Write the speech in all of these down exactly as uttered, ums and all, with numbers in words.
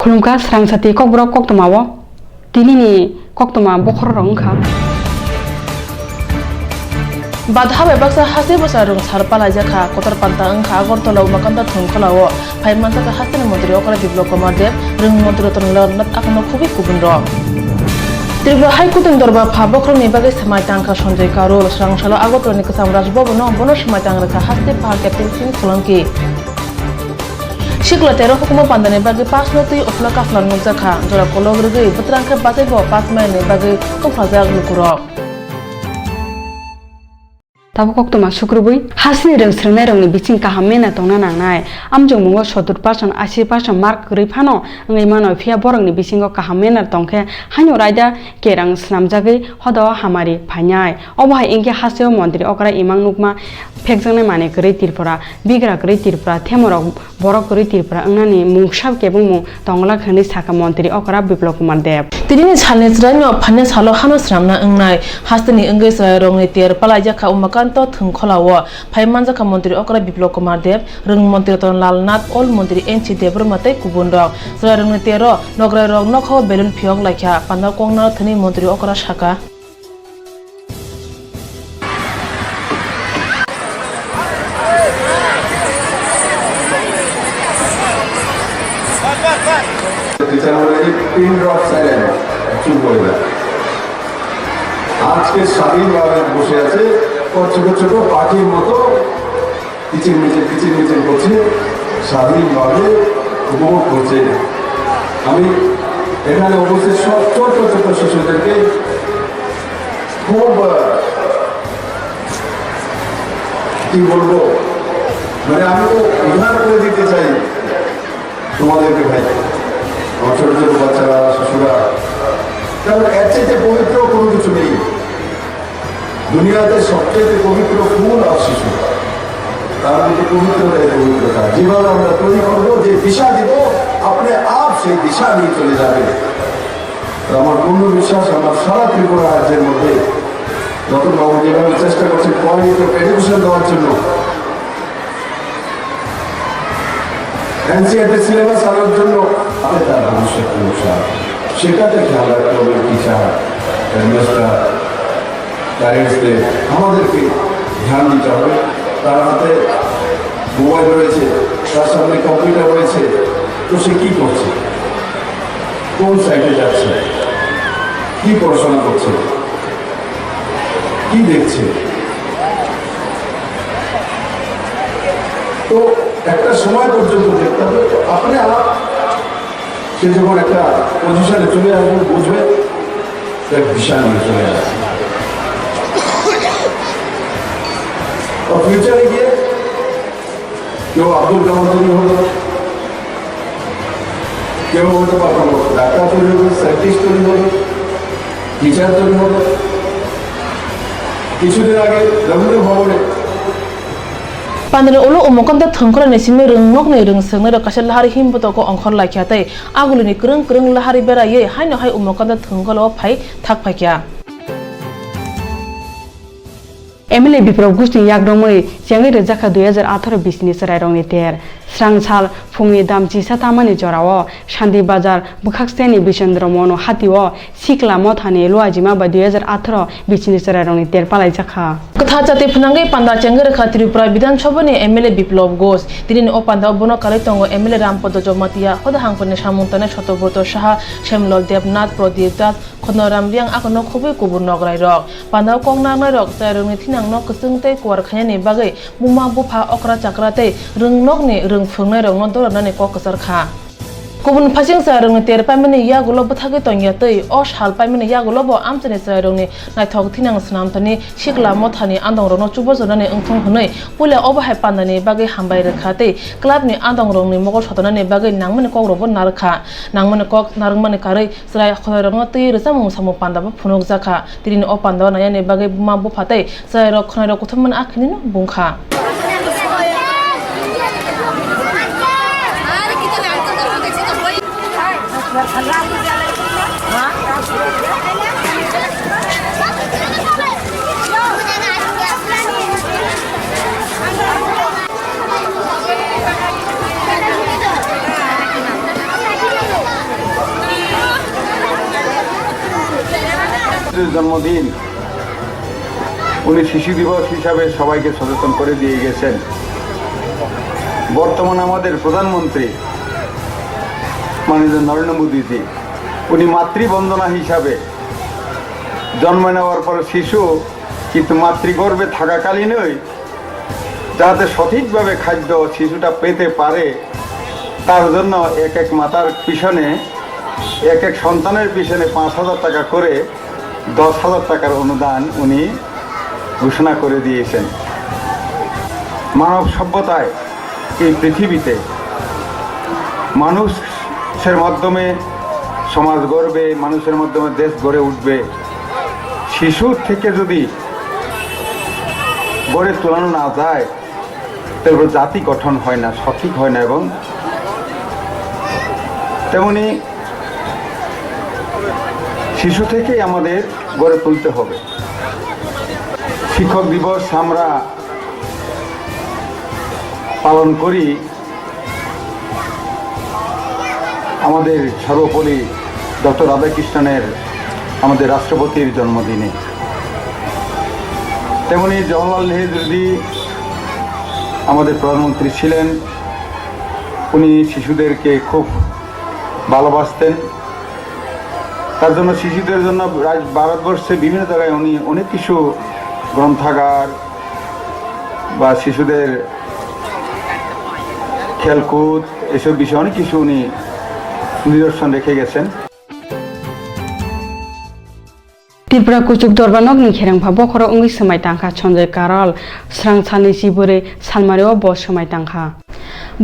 Khulumkha, srang sati kokborok koktwmao tinini koktwma bokhorok wngkha. Badha bai baksa hasteo bwsa rwngsal palaijak kha, kotor panta wngkha Agartala Umakanta Thwngkhwlao. Phai manjakha hasteni montri okra Biplab Kumar Deb, rwng montri Ratan Lal Nath, akhorno khobwi kubunrok. Tripura High Court ni dorbar pha bokhorokni bagwi swmai tangkha Sanjay Karol, srang salo Agartala ni kwcham Raj Bhavan no bono swmai tang rwkha haste pha Captain Singh Solanki. Sikla tero hukumu pandani bagwi pasno twi uphla kaphla nukjakha, jora kolok rwgwi bwtrang khe bachaibo pas mailni bagwi tongphlajak lukurok. Tabuk koktwma sukrubwi, hasteni rwng srwngnairokni bising kaham mena tongna nangnai. Amjokmungo sottur percent, ashi percent mark kwrwi phano wngwi mano, phiya borokni bisingo kaham mena tongkhe haino raida kerang swnamjagwi hoda-o hamari phainai. Obo hai wngkhe hasteo montri okra imang nukma phekjaknai manwi kwrwi Tripura, bigra kwrwi Tripura, themorok borok kwrwi Tripura wngnani mungsa kebengmung tongglak hwnwi sakha montri okra Biplab Kumar Deb. Tinini salni chwraino phaina salo hano swnamna wngnai hasteni wngwi chwrairokni ter palaijak kha Umakanta Thwngkhwlao. Phai manjakha montri okra Biplab Kumar Deb, rwng montri Ratan Lal Nath, ol montri N C Debbarma tei kubunrok. Chwrairokni tero nograirok nokho belun phiyok laikha, panda koknaro thwngwi montri okra sakha. বিচার মন্ডলী pin drop silence, চুপ করে দেয়। আজকে স্বাধীনভাবে বসে আছে, ও ছোট ছোট পাখির মতো কিচিরমিচির, কিচিরমিচির করছে, স্বাধীনভাবে উপভোগ করছে। আমি এখানে উপস্থিত সব ছোট্ট ছোট্ট শিশুদেরকে খুব, আহ, কি বলবো, মানে, আমি তো উদ্ধার করে দিতে চাই তোমাদেরকে, ভাই, আমার ছোট ছোট বাচ্চারা, শিশুরা, কারণ এর চাইতে পবিত্র কোনো কিছু নেই। দুনিয়াতে সবচেয়ে পবিত্র ফুল আর শিশু, তার মধ্যে পবিত্রতাই পবিত্রতা। যেভাবে আমরা তৈরি করবো, যে দিশা দিব, আপনি আপ সেই দিশা নিয়ে চলে যাবে। তো আমার পূর্ণ বিশ্বাস, আমার সারা ত্রিপুরা রাজ্যের মধ্যে রতনবাবু যেভাবে চেষ্টা করছেন quality of education দেওয়ার জন্য, এনসিইআরটি সিলেবাস আনার জন্য, তাতে তার ভবিষ্যৎ সমস্যা, সেটাতে খেয়াল রাখতে হবে। টিচার, হেডমাস্টার, প্যারেন্টসদের, আমাদেরকে ধ্যান দিতে হবে। তার হাতে মোবাইল রয়েছে, তার সামনে কম্পিউটার রয়েছে, তো সে কি করছে, কোন সাইটে যাচ্ছে, কি পড়াশোনা করছে, কি দেখছে? তো একটা সময় পর্যন্ত দেখতে হবে, তো আপনি আপ সে যখন একটা পজিশনে চলে আসবে, বুঝবে, এক দিশা নিয়ে চলে আসবে। তো ফিউচারে গিয়ে কেউ আব্দুল কালাম তৈরি হবে, কেউ হয়তো বা কোনো ডাক্তার তৈরি হবে, সায়েন্টিস্ট তৈরি হবে, টিচার তৈরি হবে। কিছুদিন আগে রবীন্দ্র ভবনে Pandani ulo Umakanta Thwngkhwlani simi rwngnokni rwng swngnai rok kaisa lahari himbotogo ongkhor laikha tei agulini kwrwng kwrwng lahari beraiwi haino hai Umakanta Thwngkhwlao phai thak phaikha. M L A Biplab Ghoshni yakromwi chengwi rwjakha dui hajar atharo bisini chwrairokni ter. Srang sal phungni dam chisa tamani jorao Shanti Bazar bwkhak steni Bishendra Mono hatio Sikla Mothani Luajima bai dui hajar atharo bisini chwrairokni ter palaijakha. Kwthar chati phwnangwi panda chengwi rwkha Tripura Bidhan Sabhani M L A Biplab Ghosh. Tinini o pandao bono karwi tongo M L A Rampada Jamatia, hoda hangkhorni samung tanai Satobroto Saha, Shemlal Debnath, Pradip Das, Khonoram Riang, akhorno khobwi kubun nograirok. Pandao kok narwknairok chwrairokni thinangno kwchwng tei kuar khainani bagwi buma bupha, okra chakra tei rwngnokni rwng phwrwngnairokno doronani kok kwchar kha. Kubun phaising chwrairokni ter paimani yagulo bwthagwi tongya tei o sal paimani yagulo bo amchaini chwrairokni naithok thinang swnamthani Sikla Mothani andongrokno chubajonani wngthung hwnwi puila obo hai pandani bagwi hambai rwkha tei clubni andongrokni mokol sotonani bagwi nangmani kokrokbo narwkha. Nangmani kok narwkmani karwi chwrai khwlairokno twiwi rwchapmung samung pandabo phunukjakha. Tinini o pandao nainani bagwi buma bupha tei chwrairok khwnairok kuthumani akhilino bungkha. জন্মদিন, উনি শিশু দিবস হিসাবে সবাইকে সচেতন করে দিয়ে গেছেন। বর্তমান আমাদের প্রধানমন্ত্রী মাননীয় নরেন্দ্র মোদীজি, উনি মাতৃবন্দনা হিসাবে জন্ম নেওয়ার পর শিশু কিন্তু মাতৃগর্ভে থাকাকালীনই যাতে সঠিকভাবে খাদ্য শিশুটা পেতে পারে, তার জন্য এক এক মাতার পিছনে, এক এক সন্তানের পিছনে পাঁচ হাজার টাকা করে দশ হাজার টাকার অনুদান উনি ঘোষণা করে দিয়েছেন। মানব সভ্যতায় এই পৃথিবীতে মানুষের মাধ্যমে সমাজ গড়বে, মানুষের মাধ্যমে দেশ গড়ে উঠবে। শিশু থেকে যদি গড়ে তোলানো না যায়, তাহলে জাতি গঠন হয় না, সঠিক হয় না। এবং তেমনি শিশু থেকেই আমাদের গড়ে তুলতে হবে। শিক্ষক দিবস আমরা পালন করি আমাদের সর্বোপরি ডক্টর রাধাকৃষ্ণনের, আমাদের রাষ্ট্রপতির জন্মদিনে। তেমনি জওহরলাল নেহরুজি আমাদের প্রধানমন্ত্রী ছিলেন, উনি শিশুদেরকে খুব ভালোবাসতেন। তার জন্য শিশুদের জন্য রাজ-, ভারতবর্ষে বিভিন্ন জায়গায় উনি অনেক কিছু গ্রন্থাগার বা শিশুদের খেলকুদ, এসব বিষয়ে অনেক কিছু উনি নিদর্শন রেখে গেছেন। Tripura kuchuk dorba nokni kherengpha bokhorok wngwi swmai tangkha Sanjay Karol, srang salni chiborwi salmario bo swmai tangkha.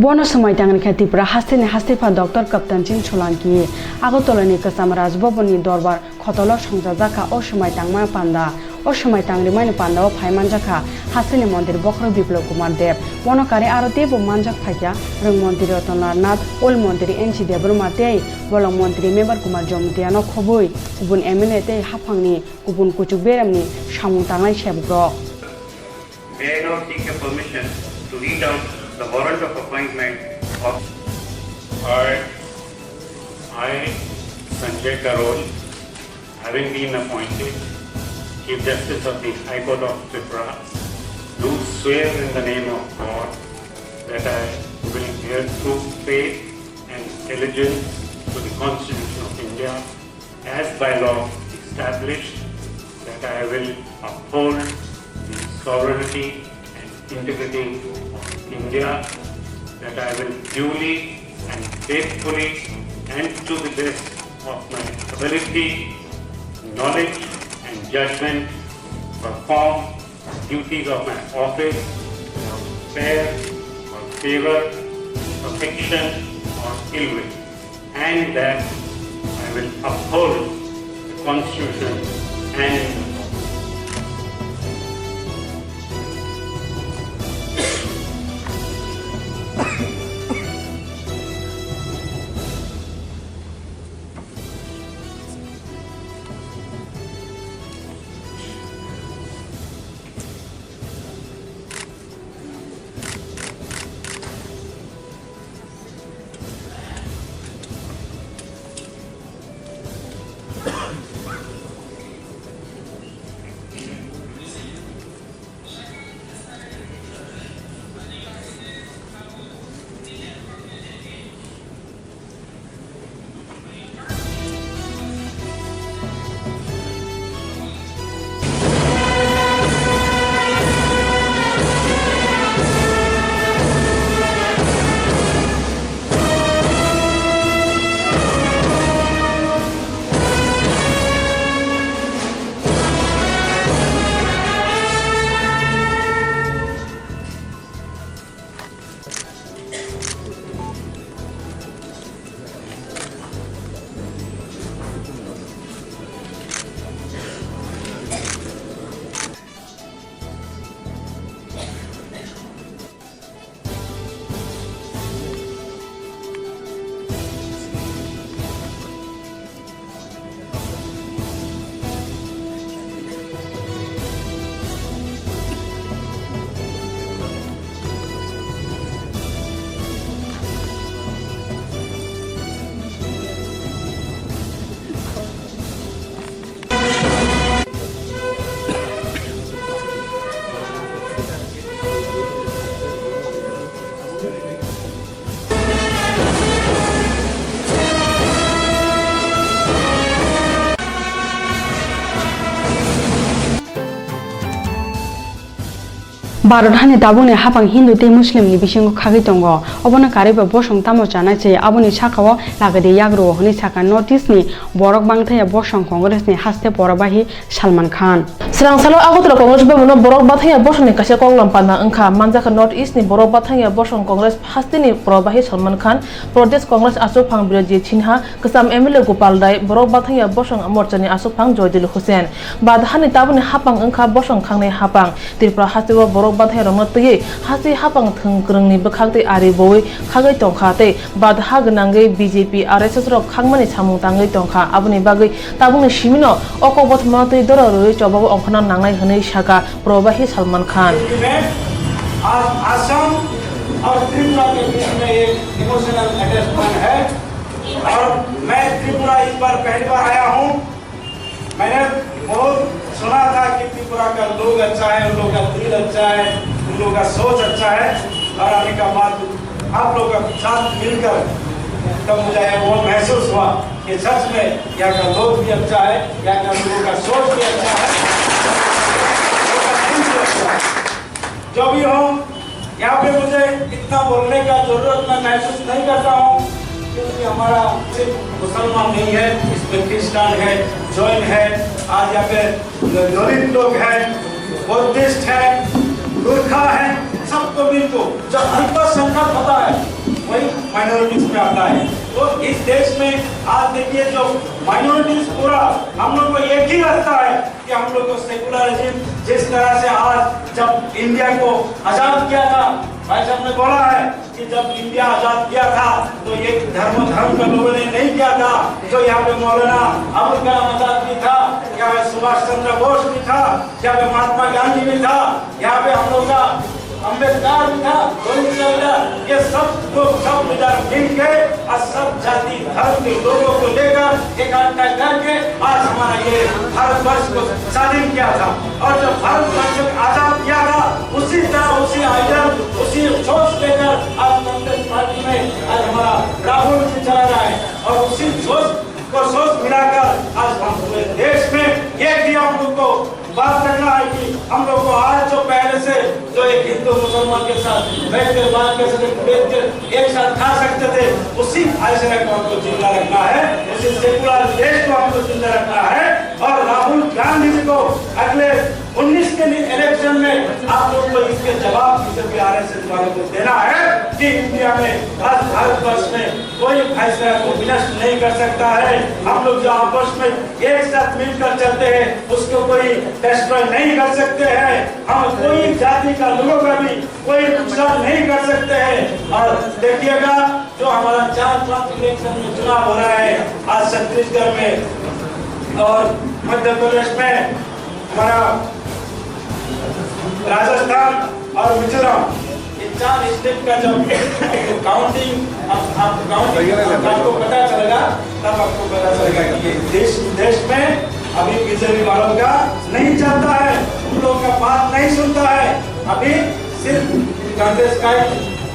Bono swmai tangni khe Tripura hasteni hastepha Doctor Kaptan Singh Solanki Agartala ni kwcham Raj Bhavan ni dorbar khotolo songchajakha o swmai tangma panda. O swmai tangrimani pandao phai manjakha hasteni montri bokhorok Biplab Kumar Deb. Bono karwi aro teibo manjak phaikha rwng montri Ratan Lal Nath, oil montri N C Debbarma tei bolong montri Mevar Kumar Jamatia no khobwi kubun M L A tei haphangni kubun kuchuk beramni samung tangnai sebukrok. May I now seek your permission to read out the warrant of appointment of I, I, Sanjay Karol, having been appointed Chief Justice of the High Court of Tripura, do swear in the name of God that I will bear true faith and allegiance to the Constitution of India as by law established, that I will uphold the sovereignty and integrity of India, that I will duly and faithfully and to the best of my ability, knowledge and judgment perform duties of my office without fear or favor, affection or ill will, and that I will uphold the Constitution and Bharat hani tabukni haphang Hindu tei Muslimni bisingo khagwi tongo. Obono karwiba bosong tamo chanai se, aboni sakao lagadi yagrwo hwnwi sakha North East ni borok bangthaya bosong Congress ni haste porobahi Salman Khan. Srang salo Agartala Congress Bhavan no borok bathangya bosong ni kaisa koklam panda wngkha. Manjakha North East ni borok bathangya bosong Congress haste ni porobahi Salman Khan, Pradesh Congress achukphang Birajit Sinha, kwcham M L A Gopal Rai, borok bathangya bosong morcha ni achukphang Joydil Hussain. Bad hani tabukni haphang wngkha bosong khangnai haphang. Tripura hasteo borok bathai rokno twiwi hasteni haphang thwng kwrwngni bwkhak tei ari bowi khagwi tongkha tei bad ha gwnangwi B J P, R S S rok khakmani samung tangwi tongkha. Aboni bagwi tabukni simino o kokbothomano twi doro rwwi chobao ongkhorna nangnai hwnwi sakha Probahi Salman Khan. आज असम और त्रिपुरा के बीच में एक emotional attachment है और मैं त्रिपुरा इस बार पहली बार आया हूँ। मैंने बहुत सुना था कि त्रिपुरा का लोग अच्छा है, उन लोग का दिल अच्छा है, उन लोग का सोच अच्छा है। और आने का बाद आप लोग के साथ मिलकर तब मुझे वो महसूस हुआ कि सच में यहाँ का लोग भी अच्छा है, यहाँ का लोगों का सोच भी अच्छा है, लोगों का दिल भी अच्छा है। जो भी हो, यहाँ पे मुझे इतना बोलने का जरूरत मैं महसूस नहीं करता हूँ, क्योंकि हमारा सिर्फ मुसलमान नहीं है, इसमें क्रिश्चियन है, जैन है, आज यहाँ पे दलित लोग हैं, बुद्धिस्ट हैं, गुरखा हैं, सबको मिलको जो अल्पसंख्यक होता है, वही माइनॉरिटीज में आता है। तो इस देश में आज देखिए, जो माइनॉरिटीज पूरा हम लोग को एक ही रास्ता है कि हम लोग को सेकुलरिज्म, जिस तरह से आज जब इंडिया को आजाद किया था, भाई साहब ने बोला है कि जब इंडिया आजाद किया था तो ये धर्म, धर्म का लोगों ने नहीं किया था। जो यहाँ पे मौलाना अबुल कलाम आजाद भी था, यहाँ पे सुभाष चंद्र बोस भी था, यहाँ पे महात्मा गांधी भी था, यहाँ पे हम लोग का अम्बेडकर भी था, गोविंद चंद्र, ये सब लोग, सब लीडर मिल के और सब जाति धर्म के लोगों को लेकर इकट्ठा करके आज हमारा ये भारतवर्ष को स्वाधीन किया था। और जब भारतवर्ष को आजाद किया था, उसी तरह, उसी आइडियल, उसी सोच लेकर आज कांग्रेस पार्टी में आज हमारा राहुल जी चला रहा है। और उसी सोच को सोच मिलाकर आज हम पूरे देश में ये भी हम लोग को बात करना है कि हम लोग को आज जो पहले से जो एक हिंदू मुसलमान के साथ बैठ कर बात कर सकते, बैठ कर एक साथ खा सकते थे, उसी भाईचारे को हमको जिंदा रखना है, उसी सेकुलर देश को हमको जिंदा रखना है। और राहुल गांधी जी को अगले उन्नीस के इलेक्शन में आप लोग को इसके जवाब किसी भी आरएसएस वालों को देना है कि इंडिया में, आज भारतवर्ष में कोई भाईचारा को विनष्ट नहीं कर सकता है। हम लोग जो आपस में एक साथ मिलकर चलते हैं, उसको कोई डिस्ट्रॉय नहीं कर सकते हैं। हम कोई जाति का, लोगों का भी कोई नुकसान नहीं कर सकते हैं। और देखिएगा, जो हमारा चार पांच इलेक्शन में चुनाव हो रहा है, आज छत्तीसगढ़ में और मध्य प्रदेश में, हमारा राजस्थान और मिजोरम, ये चार स्टेट का जब काउंटिंग, आप, आप काउंटिंग, आपको पता चलेगा, तब आपको पता चलेगा कि ये देश, देश में अभी बीजेपी वालों का नहीं चलता है, उन लोगों का बात नहीं सुनता है। अभी सिर्फ कांग्रेस का ही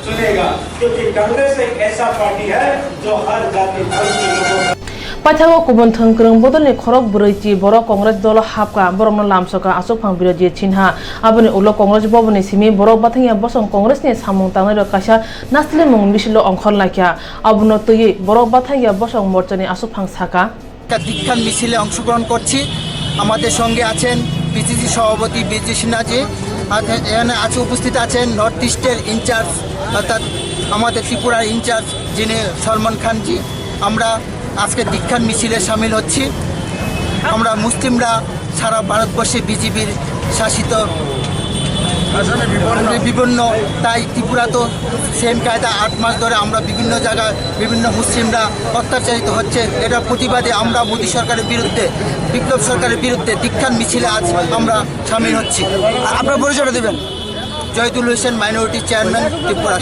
सुनेगा, क्योंकि कांग्रेस एक ऐसा पार्टी है जो हर जाति धर्म के लोगों का Paithakgo kubun thwng kwrwng bodolni khorok bwrwi chi borok Congress dolo hapkha, borokno lamsokha achukphang Birajit Sinha. Aboni ulo Congress boboni simi borok bathangya bosong Congressni samung tangnairok kaisa naslimung misilo ongkhor laikha. Abono twiwi borok bathangya bosong morchani achukphang sakha. একটা দীক্ষার মিছিলে অংশগ্রহণ করছি। আমাদের সঙ্গে আছেন পিসিসি সভাপতি বিজয় সিনহাজি, আর এখানে আছে, উপস্থিত আছেন নর্থ ইস্টের ইনচার্জ, অর্থাৎ আমাদের ত্রিপুরার ইনচার্জ যিনি সলমান খানজি। আমরা আজকে দীক্ষার মিছিলে সামিল হচ্ছি। আমরা মুসলিমরা সারা ভারতবর্ষে বিজেপির শাসিত বিভিন্ন, তাই ত্রিপুরা তো সেম কায়দা। আট মাস ধরে আমরা বিভিন্ন জায়গায় বিভিন্ন মুসলিমরা অত্যাচারিত হচ্ছে। এটার প্রতিবাদে আমরা মোদী সরকারের বিরুদ্ধে, বিপ্লব সরকারের বিরুদ্ধে দীক্ষার মিছিলে আজ আমরা সামিল হচ্ছি। আপনার পরিচয়টা দেবেন। Joydul Hossain, minority chairman, Tripura.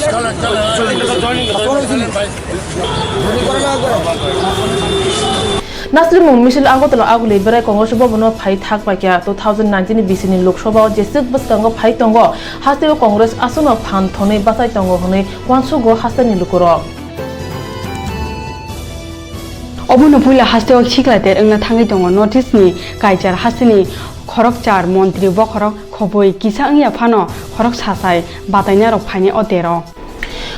Nasrimung misil Agartala aguli berai Congress bobonno phai thak paikha. Two thousand nineteen ni bisini Lok Sabha o jeswk bwskango phai tongo, hasteo Congress aswkno phan thonwi bachai tongo hwnwi uansugo hasteni lukurok. Obono puila hasteo khiklater wngna thangwi tongo North East ni Kaichar hasteni Khorokchar montri bokhorok khobwi kisa wngya phano khorok sachai batainarok phainai o tero.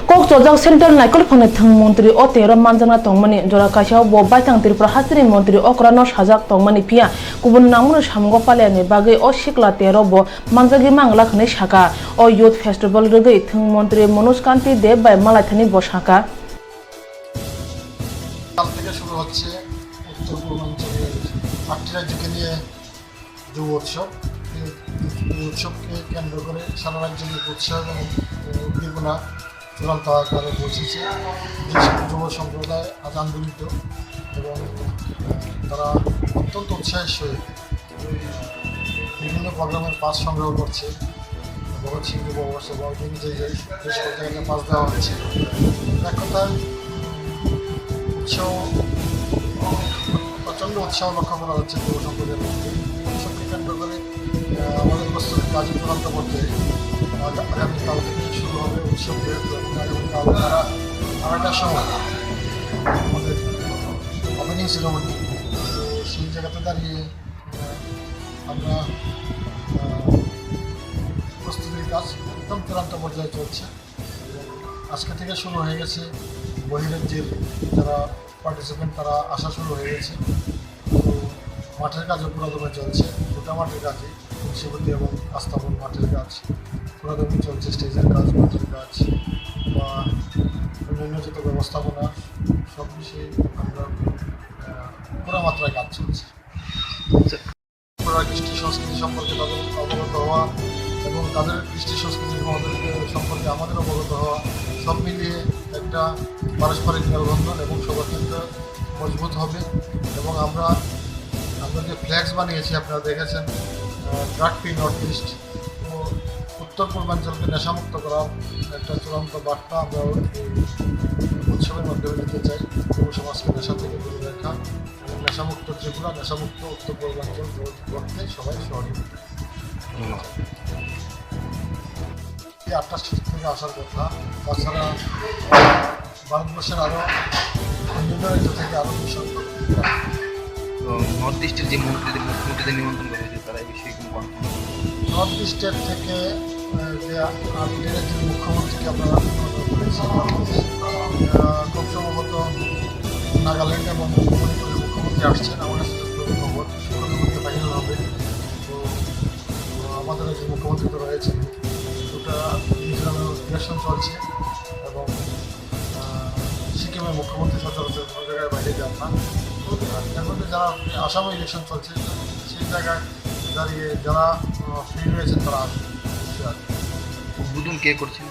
Kok chojak Central Naikolphangni thwng montri o tero manjakna tongmani jora kaisa bo baithang Tripura hasteni montri okrano sajak tongmani phiya kubun nangmani samungo paliani bagwi o sikla tero bo manjagwi mangla hwnwi saka. O Youth Festival rwgwi thwng montri Manoj Kanti Deb bai malaithani bo saka. কাল থেকে শুরু হচ্ছে উত্তর পূর্বাঞ্চলের আটটি রাজ্যকে নিয়ে যুব উৎসব। এই যুব উৎসবকে কেন্দ্র করে সারা রাজ্যে এক উৎসাহ এবং, আহ, উদ্দীপনা চূড়ান্ত আকারে পৌঁছেছে। বিশেষ করে যুব সম্প্রদায় আজ আন্দোলিত এবং, আহ, তারা অত্যন্ত উৎসাহের সহিত বিভিন্ন প্রোগ্রামের পাস সংগ্রহ করছে। ভগৎ সিং যুব মহোৎসব, যে, যে, যে সকল জায়গাতে পাস দেওয়া হচ্ছে, এক কথায় উৎসাহ, প্রচণ্ড উৎসাহ লক্ষ্য করা যাচ্ছে যুব সম্প্রদায়ের মধ্যে। এই উৎসবকে কেন্দ্র করে, আহ, আমাদের প্রস্তুতি কাজে চূড়ান্ত পর্যায়ে। আগ-, আগামীকাল থেকে শুরু হবে উৎসব, যেহেতু, এবং আগামীকাল তারা আড়াইটার সময় আমাদের ওপেনিং সেরেমনি, তো সেই জায়গাতে দাঁড়িয়ে আমরা, আহ, প্রস্তুতির কাজ একদম চূড়ান্ত পর্যায়ে চলছে। আজকে থেকে শুরু হয়ে গেছে বহিরাজ্যের যারা পার্টিসিপেন্ট, তারা আসা শুরু হয়ে গেছে। তো মাঠের কাজও পুরোদমে চলছে, গোটা মাঠের কাজই, তুলসীবতী এবং আস্তাবল মাঠের কাজ পুরোদমে চলছে, স্টেজের কাজ, মাঠের কাজ বা অন্যান্য যত ব্যবস্থাপনা, সব বিষয়ে আমরা, আহ, পুরো মাত্রায় কাজ চলছে। আচ্ছা। ত্রিপুরার কৃষ্টি সংস্কৃতি সম্পর্কে তাদের অবগত হওয়া এবং তাদের কৃষ্টি সংস্কৃতি আমাদের সম্পর্কে আমাদের অবগত হওয়া, সব মিলিয়ে একটা পারস্পরিক মেলবন্ধন এবং সৌহার্দ্যতা মজবুত হবে। এবং আমরা, আমরা যে ফ্লেক্স বানিয়েছি, আপনারা দেখেছেন, আহ, ড্রাগ ফ্রি নর্থ ইস্ট, তো উত্তর পূর্বাঞ্চলকে নেশামুক্ত করার একটা চূড়ান্ত বার্তা আমরা এই উৎসবের মাধ্যমে দিতে চাই। যুব সমাজকে নেশা থেকে দূরে রাখা এবং নেশামুক্ত ত্রিপুরা, নেশামুক্ত উত্তর পূর্বাঞ্চল গড়-, গড়তে সবাই সহযোগিতা। ধন্যবাদ। এই আটটা স্টেট থেকে আসার কথা, তাছাড়া ভারতবর্ষের আরও অন্যান্য রাজ্য থেকে আরও বিশাল তো নর্থ ইস্টের যে মন্ত্রীদের, মুখ্যমন্ত্রীদের নিমন্ত্রণ করা হয়েছে, তারা এই বিষয়ে কোনো কনফার্ম? নর্থ ইস্টের থেকে, আহ, যে আটটি রাজ্যের মুখ্যমন্ত্রীকে আপনারা নিমন্ত্রণ করেছেন, আহ, খুব সম্ভবত নাগাল্যান্ড এবং মণিপুরের মুখ্যমন্ত্রী আসছেন। আমার কাছে যতটুকু খবর, সেগুলো মধ্যে ফাইনাল হবে। তো, আহ, আমাদের রাজ্যের মুখ্যমন্ত্রী তো রয়েছেন, দুটা রিজনাল ইলেকশন চলছে এবং আহ, সিকিমের মুখ্যমন্ত্রী সচরাচর কোনো জায়গায় বাইরে যান না। আর এর মধ্যে যারা আসামে ইলেকশন চলছে, সেই জায়গায় দাঁড়িয়ে যারা, আহ, ফ্রি রয়েছেন, তারা আসবেন। উদ্বোধন কে করছেন?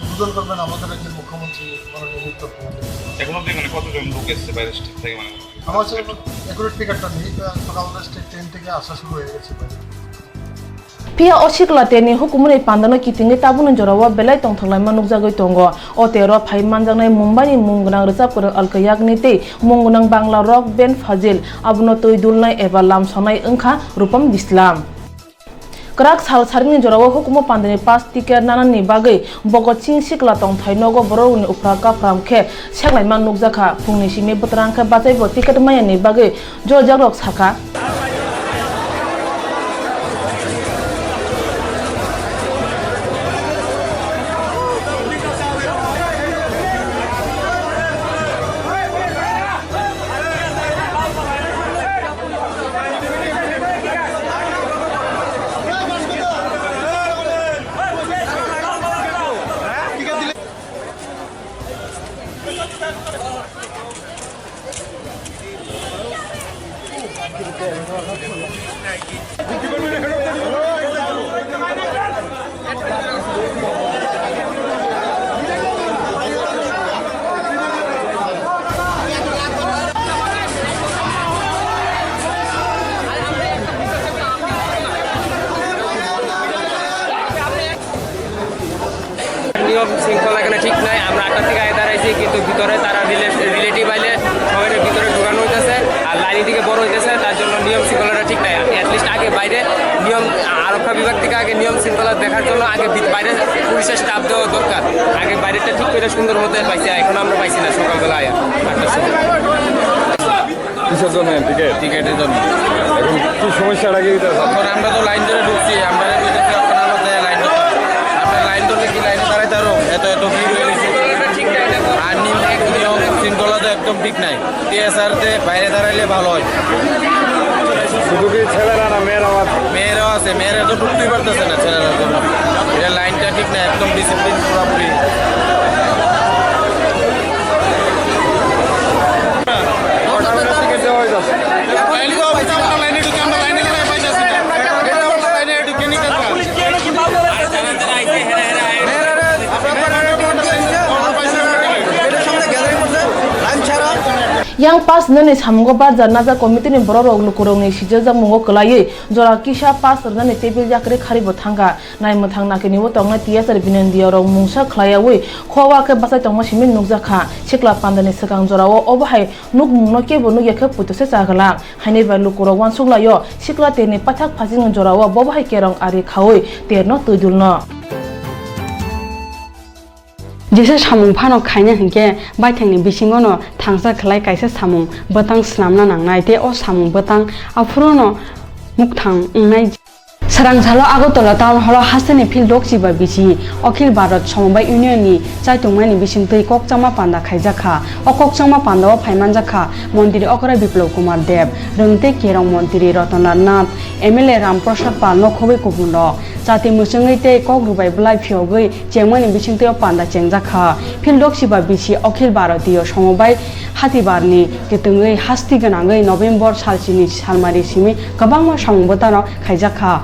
উদ্বোধন করবেন আমাদের রাজ্যের মুখ্যমন্ত্রী মাননীয় উত্তর কুমার দেব। এখন অবধি এখানে কতজন লোক এসছে বাইরের স্টেট থেকে, মানে? আমার কাছে এখন অ্যাকুরেট ফিগারটা নেই, তা সকাল দশটা টেন থেকে আসা শুরু হয়ে গেছে বাইরে। Phiya o sikla terni hukumu ni panda no kitingwi tabukni jora o belai tongthok laima nukjagwi tongo. O tero phai manjaknai Mumbai ni mung gwnang rwchap kwrwng Alka Yagnik tei mung gwnang Bangla rock band Fazil, abono twi dulnai eba lam sonai wngkha Rupam Bislam. Kwrak sal saringni jora o hukumu panda ni pass ticket nanani bagwi Bhagat Singh sikla tongthai nogo bororokni uphra kaphram khe seklaima nukjakha. Phungni simi bwtwrang khe bachaibo ticket manyani bagwi joljak rok sakha. নিয়ম শৃঙ্খলা এখানে ঠিক নাই। আমরা আটটা থেকে আগে দাঁড়াইছি, কিন্তু ভিতরে তারা রিলে-, রিলেটিভ আইলে সবাই ভিতরে ঢুকানো হইতেছে, আর লাইন দিকে বড় হইতেছে, তার জন্য নিয়ম শৃঙ্খলাটা ঠিক নাই। অ্যাটলিস্ট আগে বাইরে নিয়ম আ-, আরক্ষা বিভাগ থেকে আগে নিয়ম শৃঙ্খলা দেখার জন্য আগে ভিত-, বাইরে পুলিশের স্টাফ দেওয়া দরকার। আগে বাইরেটা ঠিক করে সুন্দর মতো পাইছি, এখন আমরা পাইছি না সকালবেলা আয়া আটটার সময়। কিসের জন্য টিকিট? টিকিটের জন্য। এখন কি সমস্যাটা কি এটা? এখন আমরা তো লাইন ধরে ঢুকছি, আমরা বলতেছি এখন আবার যাই লাইন ধরতে। আমরা লাইন ধরলে কি লাইনে দাঁড়াইতে পারো? এত, এত ভিড় হয়ে গেছে। আর নিয়ম, নিয়ম শৃঙ্খলা তো একদম ঠিক নাই। টিএসআর তে বাইরে দাঁড়াইলে ভালো হয়। শুধু কি ছেলেরা না মেয়েরাও আছে? মেয়েরাও আছে, মেয়েরা তো ঢুকতেই পারতেছে না ছেলেরা তো। এটা লাইনটা ঠিক না, একদম ডিসিপ্লিন পুরোপুরি। Yang pass nani samungo barja naja committee ni borok rok lukurok ni sijak jak mungo kwlaiwi jora kisa pass rwnani table yakri khari bo thangkha. Naimwthang nakini o tongnai T S R Binandiya rok mungsa khlaiyawi khowa khe bachai tongma simi nukjakha. Sikla pandani swkang jorao obo hai nukmungno kebo nukya khe puitose cha glak. Haini bai lukurok uansuk laio, sikla terni paithak phasingni jorao bobo hai kerong ari khaui terno twi dulno. Jesa samung phano khaina hinkhe baithangni bisingono thangsa khlai kaisa samung bwtang swnamna nangnai tei o samung bwtang aphuruno mukthang wngnai. Swrang salo Agartala Town Hall o hasteni field dokchiba bisi Akhil Bharat Somobai Union ni chaitungmani bisingtwi kokchangma panda khaijakha. O kokchangma pandao phaimanjakha Montri Okra Biplab Kumar Deb, Rwng tei Kerong Montri Ratan Lal Nath, M L A Ram Prasad Pal, nokhogwi kubunrok. Chati mwchwngwi tei kok rwbai bwlai phiyogwi chengmani bisingtwi o panda chengjakha. Field dokchiba bisi Akhil Bharatiya Somobai Hatibarni kwtwngwi hasti gwnangwi November salsini salmari simi kwbangma samung bwtano khaijakha.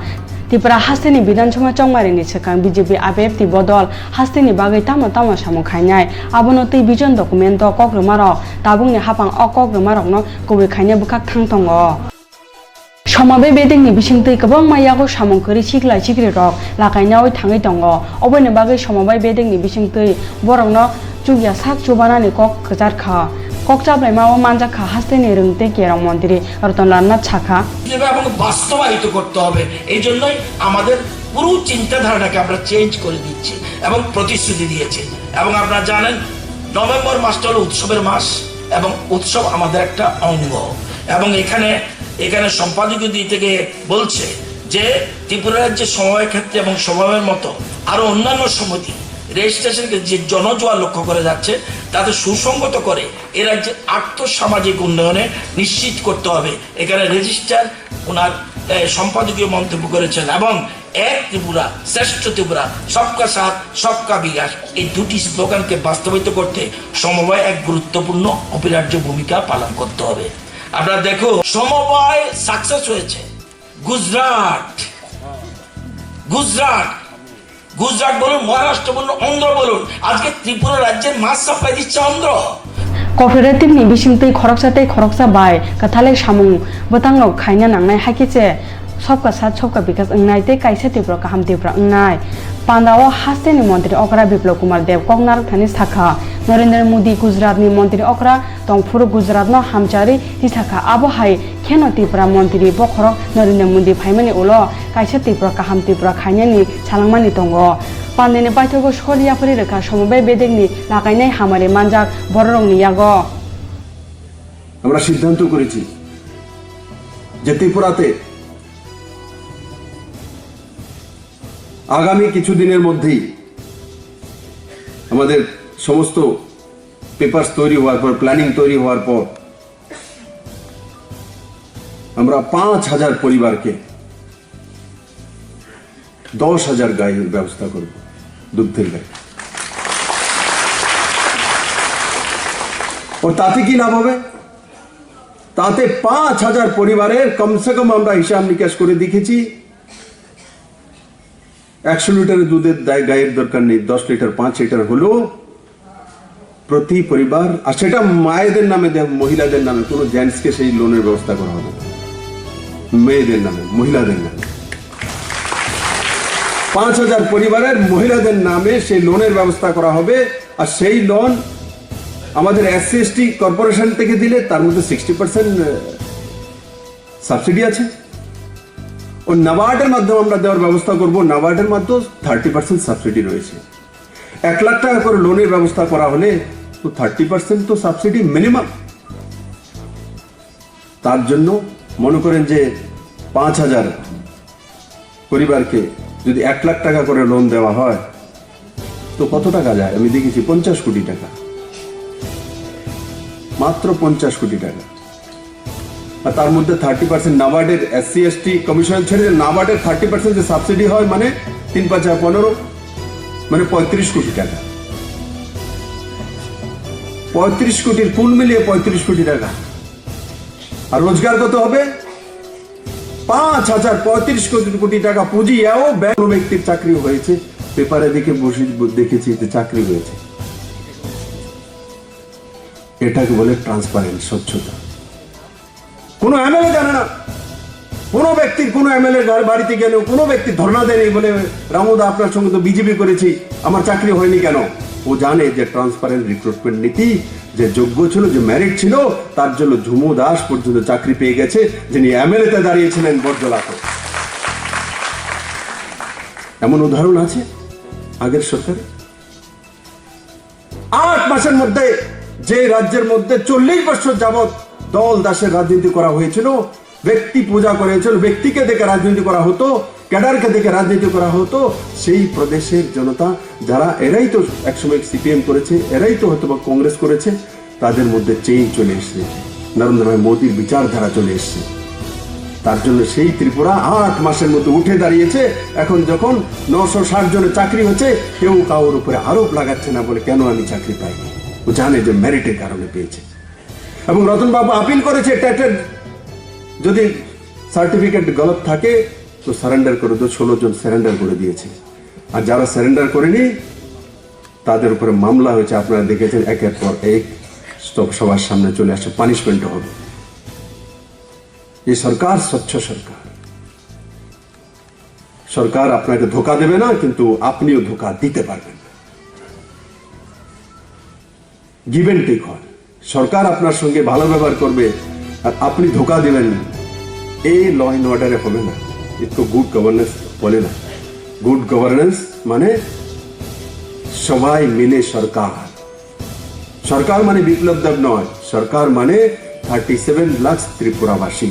Tripura hasteni Bidhan Sabha chongmarini swkang B J P I P F T bodol hasteni bagwi tamo tamo samung khainai, abono twi vision documento kok rwmarok tabukni haphang o kok rwmarokno kubui khaina bwkhak thang tongo. Somobai bedekni bisingtwi kwbangma yago samung kwrwi sikla sikrirok lakainaui thangwi tongo. Oboni bagwi somobai bedekni bisingtwi borokno chukya sak chubanani kok kwchar kha. Kok chaplaima o manjak kha hasteni rwng tei kerong montri Ratan Lal Nath sakha. এবং বাস্তবায়িত করতে হবে, এই জন্যই আমাদের পুরো চিন্তাধারাটাকে আমরা চেঞ্জ করে দিচ্ছি এবং প্রতিশ্রুতি দিয়েছি। এবং আপনারা জানেন, নভেম্বর মাসটা হলো উৎসবের মাস এবং উৎসব আমাদের একটা অঙ্গ। এবং এখানে, এখানে সম্পাদকীয় দিক থেকে বলছে যে ত্রিপুরা রাজ্যের সমবায় ক্ষেত্রে এবং সমবায়ের মতো আরও অন্যান্য সমিতি রেজিস্ট্রেশনকে যে জনজোয়ার লক্ষ্য করে যাচ্ছে, তাতে সুসংগত করে এ রাজ্যের আর্থ সামাজিক উন্নয়নে নিশ্চিত করতে হবে। এখানে রেজিস্ট্রার ওনার, এ, সম্পাদকীয় মন্তব্য করেছেন এবং এক ত্রিপুরা, শ্রেষ্ঠ ত্রিপুরা, সবকা সাথ, সবকা বিকাশ, এই দুটি স্লোগানকে বাস্তবায়িত করতে সমবায় এক গুরুত্বপূর্ণ অপরিহার্য ভূমিকা পালন করতে হবে। আপনারা দেখুন, সমবায় সাকসেস হয়েছে। গুজরাট, গুজরাট, গুজরাট বলুন, মহারাষ্ট্র বলুন, অন্ধ্র বলুন, আজকে ত্রিপুরা রাজ্যের মাছ সাপ্লাই দিচ্ছে Andhra. Cooperative ni bisingtwi khoroksa tei khoroksa bai kwthalai samung bwtangno khaina nangnai, hakhe se sobka sath sobka bikas wngnai tei kaisa Tripura kaham Tripura wngnai. Pandao hasteni montri okra Biplab Kumar Deb kok narwkthani sakha, Narendra Modi Gujarat ni montri okra tongphuru Gujarat no hamcharwi tisakha, abo hai kheno Tripura montri bokhorok Narendra Modi phaimani ulo kaisa Tripura kaham Tripura khainani salangmani tongo. Pandeni baithogo sori yapharwi rwkha, somobai bedekni lakainai hamari manjak bororokni yago. আমরা সিদ্ধান্ত করেছি যে ত্রিপুরাতে আগামী কিছু দিনের মধ্যেই আমাদের সমস্ত পেপারস তৈরি হওয়ার পর, প্ল্যানিং তৈরি হওয়ার পর আমরা পাঁচ হাজার পরিবারকে দশ হাজার গাইর ব্যবস্থা করব, দুগ্ধের গাই। ও তাতে কি লাভ হবে? তাতে পাঁচ হাজার পরিবারের কমসে কম আমরা হিসাব নিকাশ করে দেখেছি, একশো লিটারের দুধের দায় গাইয়ের দরকার নেই, দশ লিটার, পাঁচ লিটার হলেও প্রতি পরিবার, আর সেটা মায়েদের নামে দেব, মহিলাদের নামে, কোনো জেন্টসকে সেই লোনের ব্যবস্থা করা হবে না। মেয়েদের নামে, মহিলাদের নামে। পাঁচ হাজার পরিবারের মহিলাদের নামে সেই লোনের ব্যবস্থা করা হবে। আর সেই লোন আমাদের এসসি এসটি কর্পোরেশন থেকে দিলে তার মধ্যে সিক্সটি পার্সেন্ট সাবসিডি আছে। ও নাবার্ডের মাধ্যমে আমরা দেওয়ার ব্যবস্থা করব, নাবার্ডের মাধ্যমে থার্টি পার্সেন্ট সাবসিডি রয়েছে। এক লাখ টাকা করে লোনের ব্যবস্থা করা হলে তো থার্টি পার্সেন্ট তো সাবসিডি মিনিমাম। তার জন্য মনে করেন যে পাঁচ হাজার পরিবারকে যদি এক লাখ টাকা করে লোন দেওয়া হয়, তো কত টাকা যায়? আমি দেখেছি পঞ্চাশ কোটি টাকা, মাত্র পঞ্চাশ কোটি টাকা। আর তার মধ্যে থার্টি পার্সেন্ট নাবার্ডের, এসসি এসটি কমিশন ছেড়ে নাবার্ডের থার্টি পার্সেন্ট যে সাবসিডি হয়, মানে তিন পাঁচা পনেরো, মানে পঁয়ত্রিশ কোটি টাকা। পঁয়ত্রিশ কোটির, কুল মিলিয়ে পঁয়ত্রিশ কোটি টাকা। আর রোজগার কত হবে? পাঁচ হাজার, পঁয়ত্রিশ কোটি, কোটি টাকা পুঁজি। এও ব্যাংক, কোনো ব্যক্তির চাকরি হয়েছে, পেপারে দেখে বসে, দেখেছি যে চাকরি হয়েছে। এটাকে বলে ট্রান্সপারেন্ট, স্বচ্ছতা। কোনো এমএলএ জানে না, কোনো ব্যক্তির, কোনো এমএলএ বাড়িতে গেলেও কোনো ব্যক্তি ধর্ণা দেয়নি বলে, "রামুদা, আপনার সঙ্গে তো বিজেপি করেছি, আমার চাকরি হয়নি কেন?" ও জানে যে ট্রান্সপারেন্ট রিক্রুটমেন্ট নীতি, যে যোগ্য ছিল, যে মেরিট ছিল, তার জন্য ঝুমু দাস পর্যন্ত চাকরি পেয়ে গেছে, যিনি এমএলএ তে দাঁড়িয়েছিলেন বটজলাতে। এমন উদাহরণ আছে আগের সরকারে। আট মাসের মধ্যে যে রাজ্যের মধ্যে চল্লিশ বছর যাবত দল দাসের রাজনীতি করা হয়েছিল, ব্যক্তি পূজা করা হয়েছিল, ব্যক্তিকে দেখে রাজনীতি করা হতো, ক্যাডারকে দেখে রাজনীতি করা হতো, সেই প্রদেশের জনতা যারা, এরাই তো একসময় সিপিএম করেছে, এরাই তো হয়তো বা কংগ্রেস করেছে, তাদের মধ্যে চেঞ্জ চলে এসেছে, নরেন্দ্র ভাই মোদীর বিচারধারা চলে এসেছে। তার জন্য সেই ত্রিপুরা আট মাসের মধ্যে উঠে দাঁড়িয়েছে। এখন যখন নশো ষাট জনের চাকরি হচ্ছে, কেউ কারোর উপরে আরোপ লাগাচ্ছে না বলে, "কেন আমি চাকরি পাইনি?" ও জানে যে মেরিটের কারণে পেয়েছে। এবং রতন বাবু আপিল করেছে, টেটের যদি সার্টিফিকেট গলত থাকে তো সারেন্ডার করে দো, ষোলো জন সারেন্ডার করে দিয়েছে। আর যারা সারেন্ডার করেনি, তাদের উপরে মামলা হয়েছে, আপনারা দেখেছেন, একের পর এক সব-, সবার সামনে চলে আসছে, পানিশমেন্ট হবে। এই সরকার স্বচ্ছ সরকার। সরকার আপনাকে ধোকা দেবে না, কিন্তু আপনিও ধোকা দিতে পারবেন না। গিভ অ্যান্ড টেক হয়। সরকার আপনার সঙ্গে ভালো ব্যবহার করবে আর আপনি ধোকা দিবেন না, এই ল অ্যান্ড অর্ডারে হবে না। এটাকে গুড গভর্নেন্স বলে না। গুড গভর্নেন্স মানে সবাই মিলে সরকার। সরকার মানে বিপ্লব দেব নয়, সরকার মানে থার্টি সেভেন লাখ ত্রিপুরাবাসী।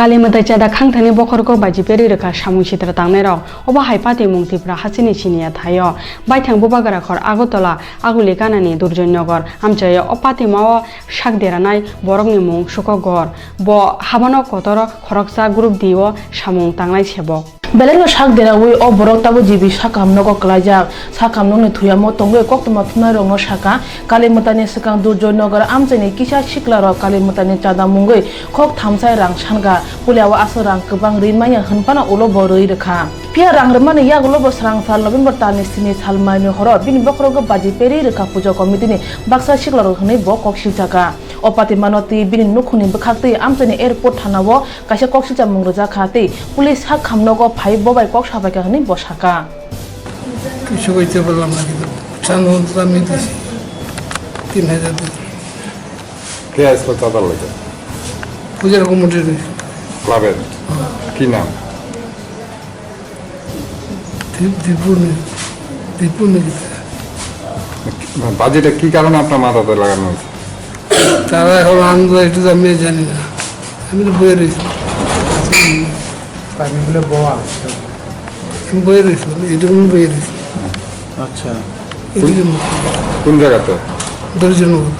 Kali mwtai chada khangthani bokhorok baji peri rwkha samung sitra tangnairok. Obo hai patimung Tipra hachini siniya thaio. Baithang Bubagra khor Agartala, Aguli Kanani, Durjoy Nagar amchaio. O patimao sak deranai borokni mung Sukogor. Bo habano kotor khoroksa group D o samung tangnai sebok. Belai no sak deraui o borok tabuk G B sakam nogo kwlaijak. Sakam nokni thuyamo tongwi koktwma thumnairokno sakha, Kali mwtaini swkang Durjoy Nagar amchaini kisa siklarok Kali mwtaini chada mungwi khok thamsai rang sankha. Puilao aswk rang kwbang rwi manya hwn phano ulo bo rwi rwkha. Phiya rang rwmani yagulo bo swrang sal November talni sini sal maini horo bini bokhorogo baji peri rwkha puja committee-ni baksa siklarok hwnwi bo kok sijakha. O patimano twi bini nukhungni bwkhaktwi amchaini airport thanao kaisa kok sijamung rwjakha tei police sak khamnogo phai bobai kok sabaikha hwnwi bo sakha. Kisa bai tei bwlam lagi do. Chang hwn tami disi. Tin hajar di. Ke aslo chadar lagi? Pujar committee ni. Club-er? Ki naam? Dip-, Dipuni. Dipuni kita. বাজিটা কি কারণে আপনার মাথাতে লাগানো হয়েছে? তারা এখন আনন্দ একটু আমি জানি না। আমি তো বইয়ে রয়েছি। পানি বলে বোয়া। আমি বইয়ে রয়েছি, এইটুকু আমি বইয়ে রয়েছি। আচ্ছা। এইটুকু কোন, কোন জায়গাতে? দর্জনগর।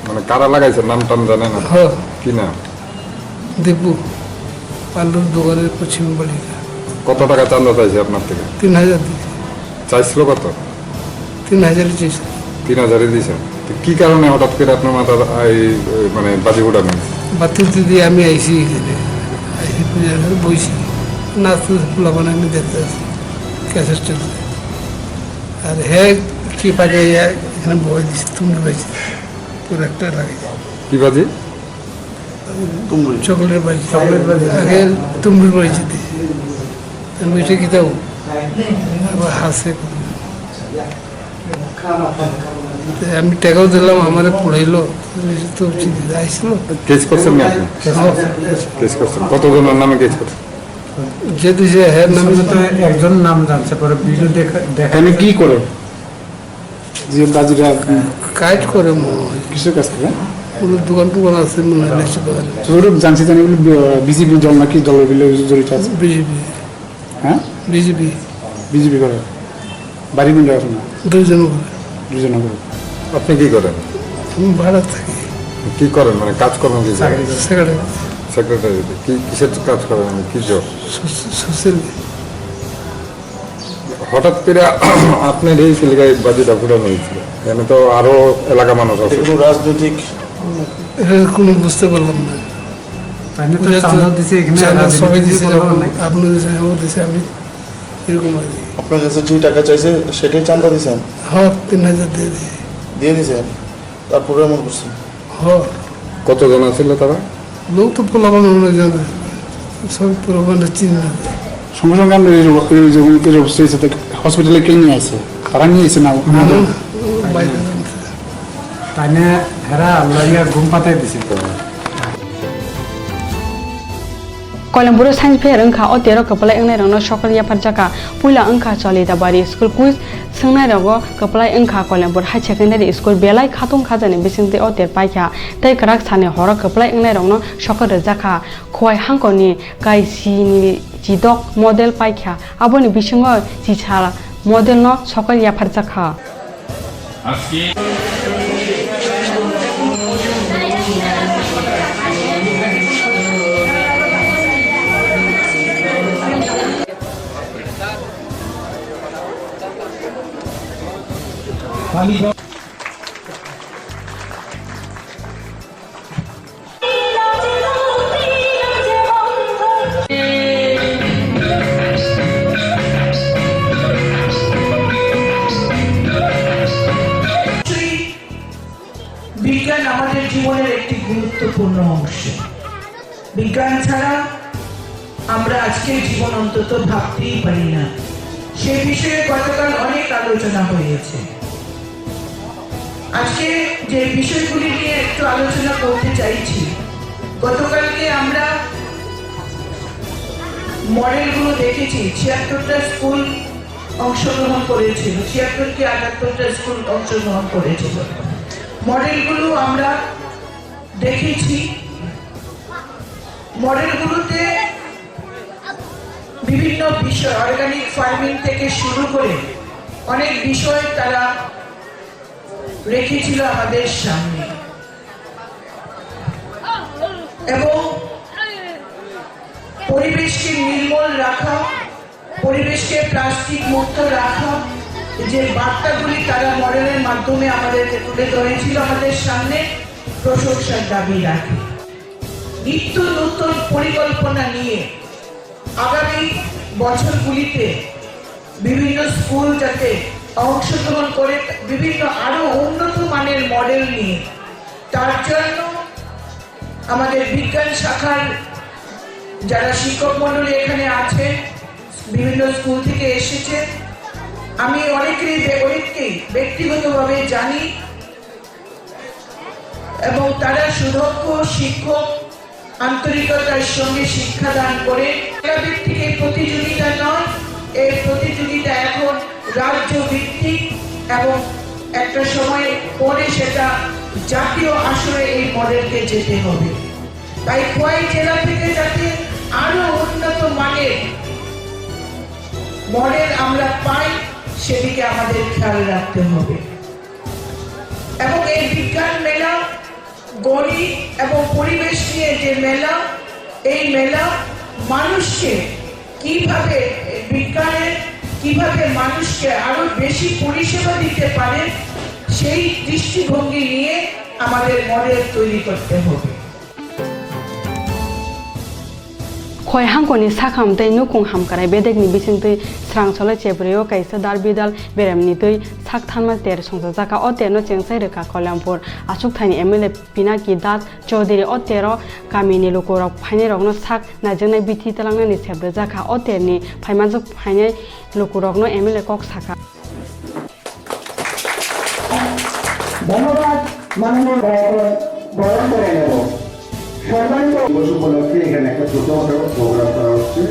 মানে কারা লাগাইছে, নাম টাম জানে না? হ্যাঁ। কি নাম? দীপু। পাণ্ডুর দোকানের পশ্চিম বাড়িটা। কত টাকা চান্দা চাইছে আপনার থেকে? তিন হাজার দিয়েছে। চাইছিল কত? তিন হাজারই চাইছিল। তিন হাজারই দিয়েছেন। তো কি কারণে হঠাৎ করে আপনার মাথার এই, এই, মানে, বাজি উঠানো হয়েছে? বাতি দিতে আমি আইছি এখানে। আইসি পূজা করে বইছি। নাচতে পোলাপান আমি দেখতে আছি। ক্যাসেট চলছে। আর হে কি পাকে ইয়া এখানে বই দিছে, তুমি রয়েছে। তোর একটা লাগে। কি বাজি? চকলেট বাজি। চকলেট বাজি। আগে তুমুল বাজি দিছে। আমি এটা কিতাও আবার হাসে। তে আমি টাকাও দিলাম, আমারে পড়াইলো। তো ঠিক আছে, আইসলো। কেস করছেন নি আপনি? হ্যাঁ। কেস করছেন? কতজনের নামে কেস করছেন? যে দিছে, হ্যাঁ, নামে। শুধু তো একজন নাম জানছে, পরে ভিডিও দেখা, দেখা এমনি কি করে? যে বাজিরা, উম, কাজ করে মনে হয়। কিসের কাজ করে? ওগুলো দোকান টোকান আছে মনে হয়, নিশ্চয় দোকান। যতদূর জানছি জানি, ওগুলো বি-, বিজেপি দল নাকি দলের বিলে জড়িত আছে? বিজেপি। হ্যাঁ? বিজেপি। বিজেপি করে। বাড়ি কোন জায়গা শোনা? দুইজন করে। দুইজন করে। আপনি কি করেন? আমি ভাড়া থাকি। কি করেন? মানে কাজকর্ম কি করেন? সেক্রেটারি। সেক্রেটারি। কি, কিসের কাজ করেন? কি জব? সোশ্যাল। হঠাৎ করে আপনার এই এলাকায় বাজিটা ফুটানো হয়েছিল? এখানে তো আরো এলাকা মানুষ আছে। এটা কোনো রাজনৈতিক এটা কোনো বুঝতে পারলাম না। তাই না তো ওটা তো চাঁদা দিছে এখানে, চাঁদা রাজনীতি সবাই দিছে দিছে, যখন নাকি? আপনি দিছেন, ও দিছে, আমি এরকম আর কি। আপনার কাছে যে টাকা চাইছে সেটাই চাঁদা দিছেন? হ্যাঁ, তিন হাজার দিয়ে দিই। দিয়ে দিছেন? তারপরে এমন করছেন? হ্যাঁ। কতজন আছিল তারা? লোক তো পোলাপান অনেক জানে, সব পোলাপান চিনি না। সঙ্গে সঙ্গে আমরা এই রোগ, এই যে, এই রোগ হয়েছে, তো হসপিটালে কে নিয়ে আসে? তারা নিয়ে এসে না? না, না, ও বাইরে জানতে। তাই না, হেরা লইয়া ঘুম পাতাই দিছিল। Koilampuro science fair wngkha, o tero kwplai wngnairokno sokol yapharjakha. Puila wngkha Cholidabari school quiz, swngnairogo kwplai wngkha Koilampur High Secondary School, belai khatung khajani bisingtwi o ter paikha, tei kwrak sani horo kwplai wngnairokno sokol rwjakha. Khowai hangkoni kaisini chidok model paikha, aboni bisingo chisa model no sokol yapharjakha. আজকে বিজ্ঞান আমাদের জীবনের একটি গুরুত্বপূর্ণ অংশ। বিজ্ঞান ছাড়া আমরা আজকের জীবন অন্তত ভাবতেই পারি না। সে বিষয়ে গতকাল অনেক আলোচনা হয়েছে। আজকে যে বিষয়গুলি নিয়ে একটু আলোচনা করতে চাইছি, গতকালকে আমরা মডেলগুলো দেখেছি, ছিয়াত্তরটা স্কুল অংশগ্রহণ করেছিল, ছিয়াত্তর কি আটাত্তরটা স্কুল অংশগ্রহণ করেছিল। মডেলগুলো আমরা দেখেছি, মডেলগুলোতে বিভিন্ন বিষয়, অর্গানিক ফার্মিং থেকে শুরু করে অনেক বিষয় তারা রেখেছিল আমাদের সামনে। এবং পরিবেশকে নির্মল রাখা, পরিবেশকে প্লাস্টিক মুক্ত রাখা, যে বার্তাগুলি তারা মডেলের মাধ্যমে আমাদেরকে তুলে ধরেছিল, আমাদের সামনে প্রশংসার দাবি রাখে। নিত্য নতুন পরিকল্পনা নিয়ে আগামী বছরগুলিতে বিভিন্ন স্কুল যাতে অংশগ্রহণ করে, বিভিন্ন আরো উন্নত মানের মডেল নিয়ে, তার জন্য আমাদের বিজ্ঞান শাখার যারা শিক্ষক মণ্ডলী এখানে আছেন, বিভিন্ন স্কুল থেকে এসেছেন, আমি অনেকেরই বে-, অনেককেই ব্যক্তিগতভাবে জানি এবং তারা সুদক্ষ শিক্ষক, আন্তরিকতার সঙ্গে শিক্ষাদান করে। জেলা ভিত্তিক এই প্রতিযোগিতা নয়, এই প্রতিযোগিতা এখন রাজ্য ভিত্তিক এবং একটা সময় পরে সেটা জাতীয় আসরে এই মডেলকে যেতে হবে। তাই খোয়াই জেলা থেকে যাতে আরো উন্নত মানের মডেল আমরা পাই, সেদিকে আমাদের খেয়াল রাখতে হবে। এবং এই বিজ্ঞান মেলা, গণিত এবং পরিবেশ নিয়ে যে মেলা, এই মেলা মানুষকে কিভাবে, বিজ্ঞানের কিভাবে মানুষকে আরো বেশি পরিষেবা দিতে পারে, সেই দৃষ্টিভঙ্গি নিয়ে আমাদের মডেল তৈরি করতে হবে। Khoi hangkoni sakham tei nukung hamkrai bedekni bisingtwi srang solo chebrio kaisa dal bidal beremni twi sak thanma ter songchajakha. O terno chengsai rwkha Kolyampur achukthani M L A Pinaki Das Chowdhury. O tero kamini lukurok phainairokno sak naijaknai bithi twlangnani sep rwjakha. O terni phaimanjak phainai lukurokno M L A kok sakha. ধন্যবাদ মাননীয়, এখন বরণ করে নেব। সম্মানিত দিবস উপলক্ষে এখানে একটা ছোটখাটো প্রোগ্রাম করা হচ্ছে।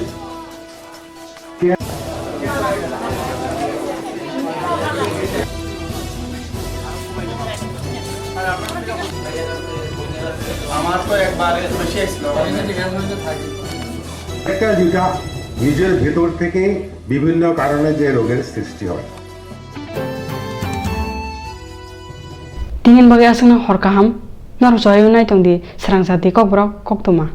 একটা যেটা নিজের ভেতর থেকে বিভিন্ন কারণে যে রোগের সৃষ্টি হয়। Tini bagwi aswkno hor kaham, norok chwraio nai tong di Srang Jati Kokborok Koktwma.